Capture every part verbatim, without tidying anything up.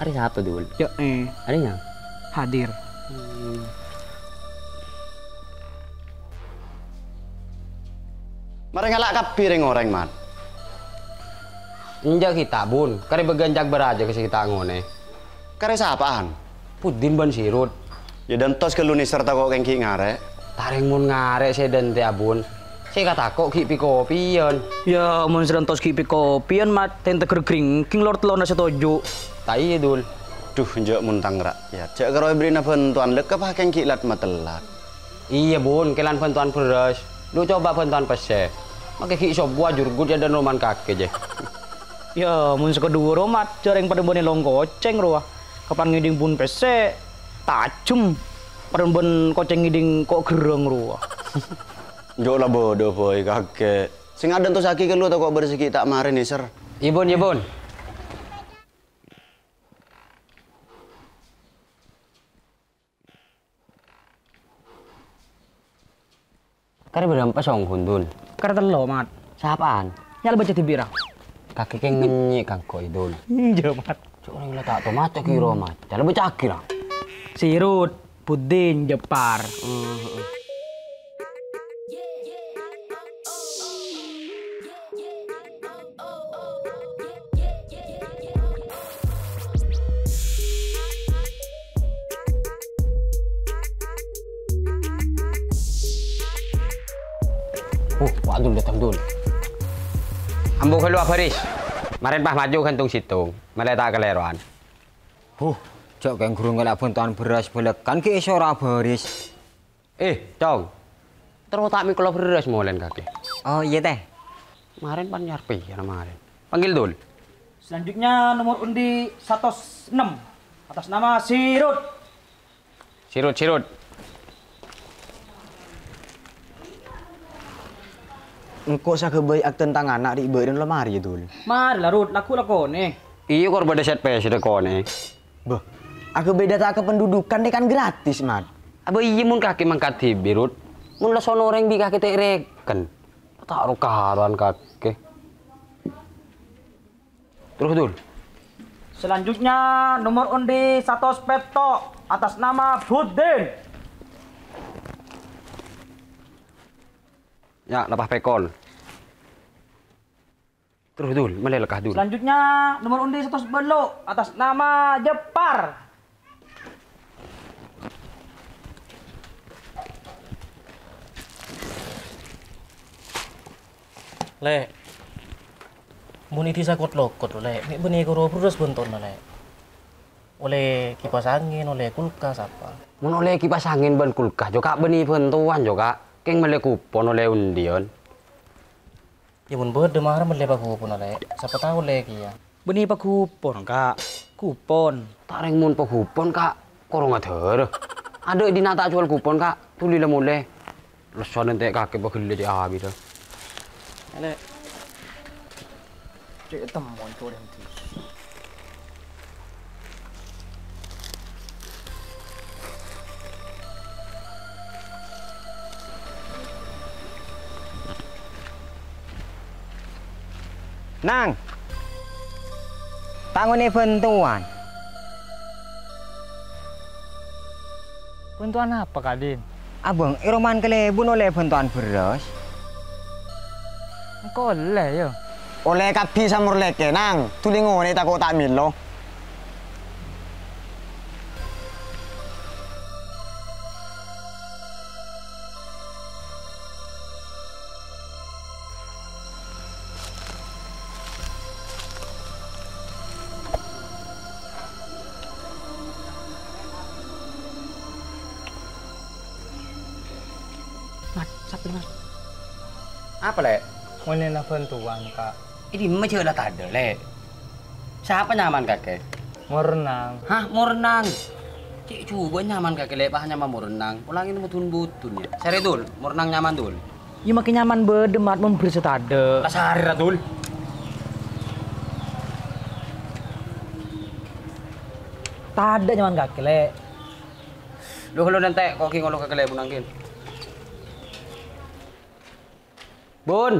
Eh, sapa, Dul? Ya, eh. Ada yang? Hadir. Marè ngala' kabbhi rèng-orèng, Mat. Enjâ' kita, Bun. Karè bâgân cak bârâjâ ka sè kita ngonè. Karè sapa'an? Pudin bân Sirut. Ya, dântos ghâllu nèser tako' kèng ghi' ngarè'. Tarèng mon ngarè' sè dânte, Bun. Sè katako' ghi' pi-kopiyan. Ya, mon sè dântos ghi' pi-kopiyan, Mat, tènta gher-gringging lor tellonna sè toju'. Ta' iyâ, Dul. Duh, enjâ' mon tang ra'yat. Jhâ' karo èberri'na bhântowan, lekka pakèng ghi' lat-matellat. Iyâ, Bun, kèlan bhântowan bherrâs. Lu coba bhântowan pèssè. Makè ghi' sobbhu ajurgut è dâlem romana kakè, jè. Yâ, mon sè kaduwâ rowa, Mat, jhâ' rèng padâ bânnè long kocèng rowa. Kapan ngèdhing bun pèssè, tajhem. Padâ bân kocèng ngèdhing ko' gherrâng rowa. Jhâ' la bâdâ bhâi kakè. Sè ngadântossaghi ghâllu tako' bârâs ghi' ta' marè nèser. Iyâ, Bun, iyâ, Bun. Karè bârâmpa songghun, Dul? Karè tello', Mat. Sapa'an? Nyala bâca dhibi', ra. Kakè kèng ngènyè' kangko', Dul. Enjâ', Mat. Cok, orèng la ta' tomaca kèra, Mat. Nyala bâca'aghi, ra. Sirut, Pudin, Jepar. Hmm, heeh. Huh, wa' Dul dâteng, Dul. Ambu ghâllu, Abaris. Marèn pas maju ghântung sèttong. Mèlè ta' kalèrowan. Huh, jhâ' kèng ghuru ngala' bhântowan bherrâs bâlâkkan ghi' èsoro Abaris. Eh, Cong. Terro ta' mèkola bherrâs molèn kakè. Oh, iyâ, Tè. Marèn pan nyarpèya marèn. Panggil, Dul. Selanjutnya nomor undi seratus enam, atas nama Sirut. Sirut, Sirut. Engko' saghâbây akten tang ana' ri' bâ'na la marè, Dul. Marè la, Rut, lagghu' la konè. Iyâ, kor bâdâ set pèssè konè. Bâh, aghâbây data kependudukan rè kan gratis, Mat. Abâ iyâ mon kakè mangkat dhibi', Rut. Mon la sono orèng bi' kakè ta' rèken. Ta' ro-karowan kakè. Terus, Dul. Selanjutnya, nomor undi seratus pètto', atas nama Budin. Ya, lepas pèkol. Terus, Dul, mèlè lekka, Dul. Selanjutnya, nomor undi seratus bâllu', atas nama Jepar. Lè', mon è dhisa Kot-Lokot, Lè', mè' bânnè koro bherrâs bhântona, Lè'. Ollè kipas angèn, ollè kulkas, apa? Mon ollè kipas angèn bân kulkas, jhâ' Ka' bânnè bhântowan, jhâ' Ka'. Kèng mèlè kupon ollè undiân. Yâ, mon bâdâ mara mèlè paguponna, Lè'. Sapa tao, Lè', kèya. Bânnè pagupon, Ka'. Kupon. Ta' rèng mon pagupon, Ka'. Korong adhârâ. Adâ' è dinna' ta' juwâl kupon, Ka'. Dhuli la molè. Lesso nènte' kakè paghellâ' cè' abidhâ. Lè'. Cè' temmo itu orang di. Nang. Ta' ngonè bhântowan. Bhântowan apa, Kadin? Abâng, è romana kalèbun ollè bhântowan bherrâs. Engko' ollè, yâ? Ollè kabbhi samor lèkè, Nang. Dhuli ngonè tako' ta' mèlo. Mat, sapa, Mat? Apa, Lè'? Ngonèna bhântowan, Ka'. È dimma jhâ' la tadâ', Lè'? Sapa nyamana kakè? Mornang. Hah, Mornang? Cè' jhuwâ nyamana kakè, Lè', pas nyama Mornang. Polana ngèn budun-budun, yâ. Sarè, Dul, Mornang nyamana, Dul. Yâ, makè nyamana bâdâ, Mat, mon bherrâs tadâ'. La sarè, ra, Dul. Tadâ' nyamana kakè, Lè'. Lu, lu, nènte', ko' ghi' ngolo ka kalèbun angèn. Bun.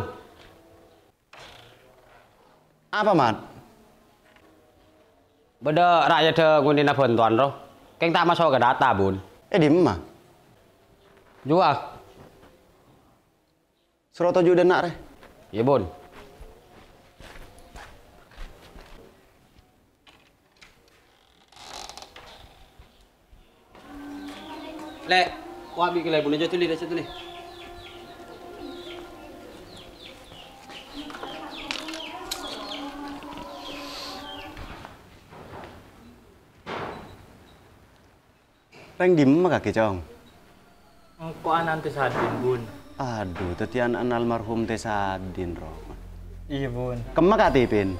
Apa, Mat? Bâdâ ra'yadda ngonè'ana bhântowan, ro. Kèng ta' maso' ka data, Bun. È dimma? Jhuwa. Soro toju' dâ' enna', rè. Iyâ, Bun. Lè', wa' bi' kalèbunna, jhâ' dhuli, jhâ' dhuli. Rèng dimma kakè, Cong? Engko' ana'na Tè Sadin, Bun. Adhu, dhâddhi ana'na almarhum Tè Sadin, ro. Iyâ, Bun. Kemma K T P-na?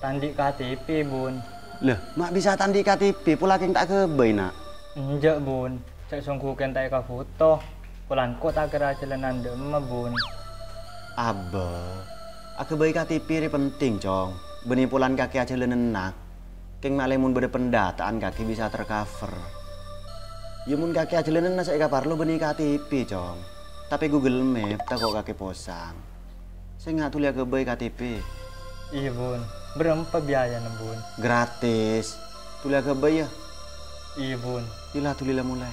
Ta' andi' K T P, Bun. Lè, ma' bisa ta' andi' K T P, pola kèng ta' aghâbây, Na'? Enjâ', Bun. Jhâ' songghu kèng ta' èkafoto. Polana engko' ta' kèra ajhâlânan dâ' emma, Bun. Abbâ, aghâbây K T P rè penting, Cong. Bânnè polana kakè ajhâlânan, Na'. Kèng ma'lè mon bâdâ pendata'an kakè bisa tercover. Iyâ, mon kakè ajhâlânan sè èkaparlo bânnè K T P, Cong. Tapè Google Map tako' kakè posang. Sènga' dhuli aghâbây K T P. Iyâ, Bun. Bârâmpa biayana, Bun? Gratis. Dhuli aghâbây, yâ? Iyâ, Bun. Iyâ la, dhuli la molè.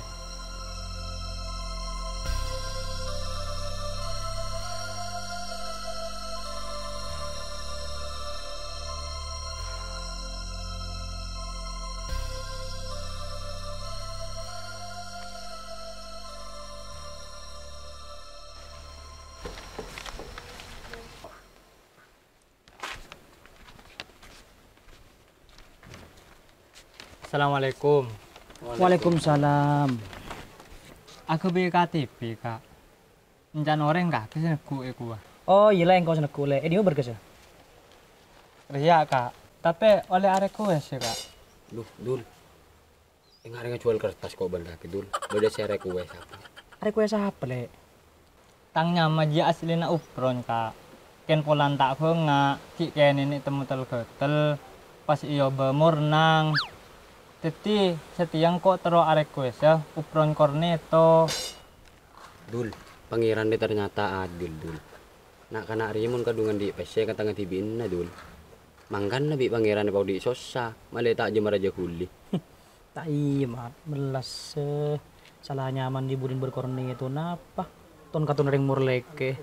Assalamualaikum. Waalaikumsalam. Aghâbây K T P, Ka'. Èncan orèng kakè sè neggu' è kowa. Oh, iyâ, Lè', engko' sè neggu', Lè'. È dimma bârgâssa? Rèya, Ka'. Tapè ollè arequest, yâ, Ka'? Duh, Dul. Enga' rèng ajhuwâl kertas ko' bân kakè, Dul. Bâdâ sè request apa? Request apa, Lè'? Tang nyama jiyâ aslina Upron, Ka'. Kèng polana ta' bânga', ghi' kènè' nè' temmo tel-ghâtel, pas èobâ mornang. Dhâddhi, satèya engko' terro arequest, yâ, Upron Cornetto. Dul, Pangèran rè ternyata adil, Dul. Na'-kana' rèya mon kadhung andi' pèssè ka tangnga dhibi'na, Dul. Mangkana bi' Pangèran èpaodi' sossa, malè ta' jâ-marajâ ghuli. Ta' iyâ, Mat. Mellas, eh. Sala nyamana dhi-budina bâr-kornè èto napa? Ton-katon rèng morlèkè.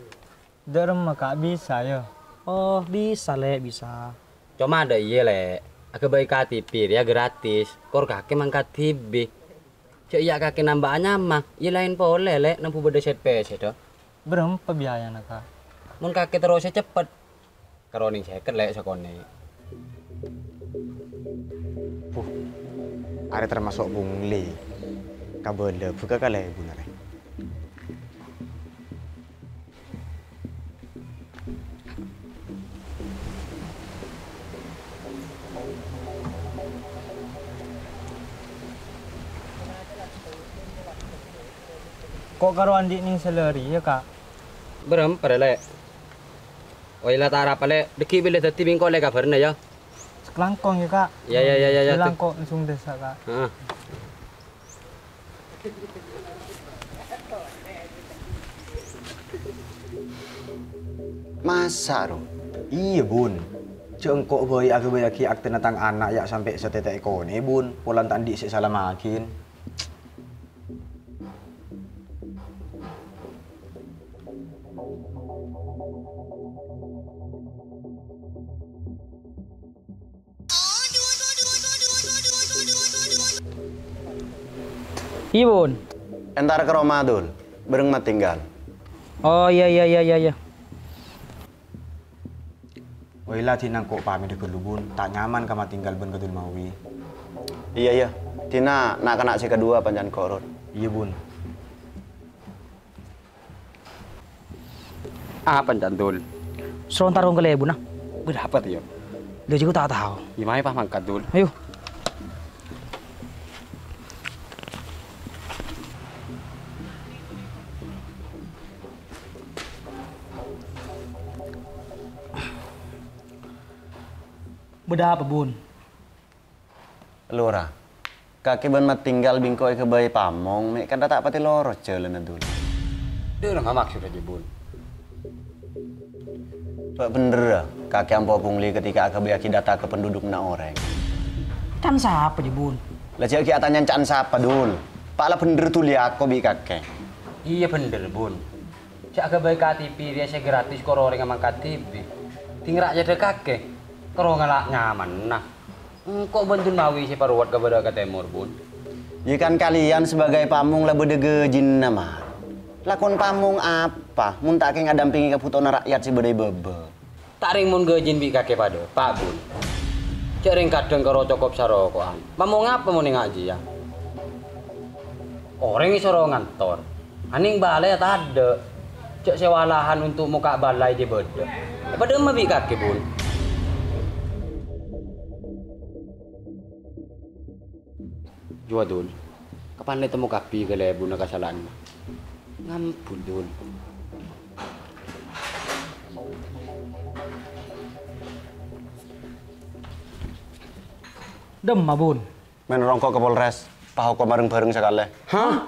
Dâ' remma, Ka', bisa, yâ? Oh, bisa, Lè', bisa. Coma dâ' iyâ, Lè'. Aghâbây K T P rèya gratis. Kor kakè mangkat dhibi'. Jhâ' iyâ kakè namba'a nyama, iyâ laèn polè, Lè', nambu bâdâ sèt-pèsèt, dâ. Bârâmpa biayana, Ka'? Mon kakè terrosè ceppet, karo nèng sèket, Lè', sakonè'. Puh, arè tamaso' pungli. Kabâlâ bhâkal kalèbun arè. Ko' karo andi' nèng salèrè, yâ, Ka'? Bârâmpa rè, Lè'? Oy, la ta' arapa, Lè'. Dâgghi' bilâ dhâddhi bi' engko' lè kabhârâna, yâ. Sakalangkong, yâ, Ka'. Yâ, yâ, yâ, yâ, yâ. Bilâ engko' langsung dâsa, Ka'. Heeh. Masa', ro? Iyâ, Bun. Jhâ' engko' bhâi aghâbâyaghi aktèna tang ana' yâ sampè' satètè èkonè', Bun. Polana ta' andi' sè èsalamaghin. Iyâ, Bun. Entar ka roma, Dul, bhâreng Matinggal. Oh, iyâ, iyâ, iyâ, iyâ, iyâ. Wèla, dina engko' pamèdhâ ghâllu, Bun. Ta' nyaman ka Matinggal bân ka Dul Mawi. Iyâ, iyâ. Dina na'-kana' sè kaduwâ pancèn korot. Iyâ, Bun. Apa, Candul? Soro entar ka kalèbunna. Bâdâ apa, yâ? Lha, jiyâ ghun ta' tao. Yâ, mayu pas mangkat, Dul. Ayo. Bâdâ apa, Bun? Lora, kakè bân Matinggal bi' engko' èghâbây pamong, mè' kantha ta' patè loros jhâlânna, Dul. Dâ' remma maksodda, Bun? Bâ' bhendherrâ, kakè ampo pungli ketika aghâbâyaghi data kapendudukna orèng. Can sapa, jâ, Bun? La jâ' ghi' atanya can sapa, Dul. Pa' la bhendher dhuli ako bi' kakè. Iyâ bhendher, Bun. Jâ' aghâbây K T P rèya sè gratis kor orèngnga mangkat dhibi'. Dhing ra'yadda kakè, terro ngala' nyamanna. Engko' bân Dun Mawi sè parowat ka bârâ' ka tèmor, Bun. Yâ kan kalian sebagai pamong la bâdâ ghâjina, Man. Lakon pamong apa mon ta' kèng adampèngè kabhutowanna ra'yat sè bâdâ è bâbâ? Ta' rèng mon ghâjina bi' kakè padâ, Pa' Bun. Jâ' rèng kadhâng karo cokop saroko'an. Pamong apa mon enga' jiyâ? Orèng èsoro ngantor. Anèng balâi tadâ'. Jâ' sè walahan onto' mokka' balâi jâ bâdâ. Èpadâmma bi' kakè, Bun. Jâ, Dul. Kapan la ètemmo kabbhi kalèbunna kasala'anna. Ngampun, Dul. Dâmma, Bun? Mèn rongko' ka Polres, pahokom bhâreng-bhâreng sakalè. Hah?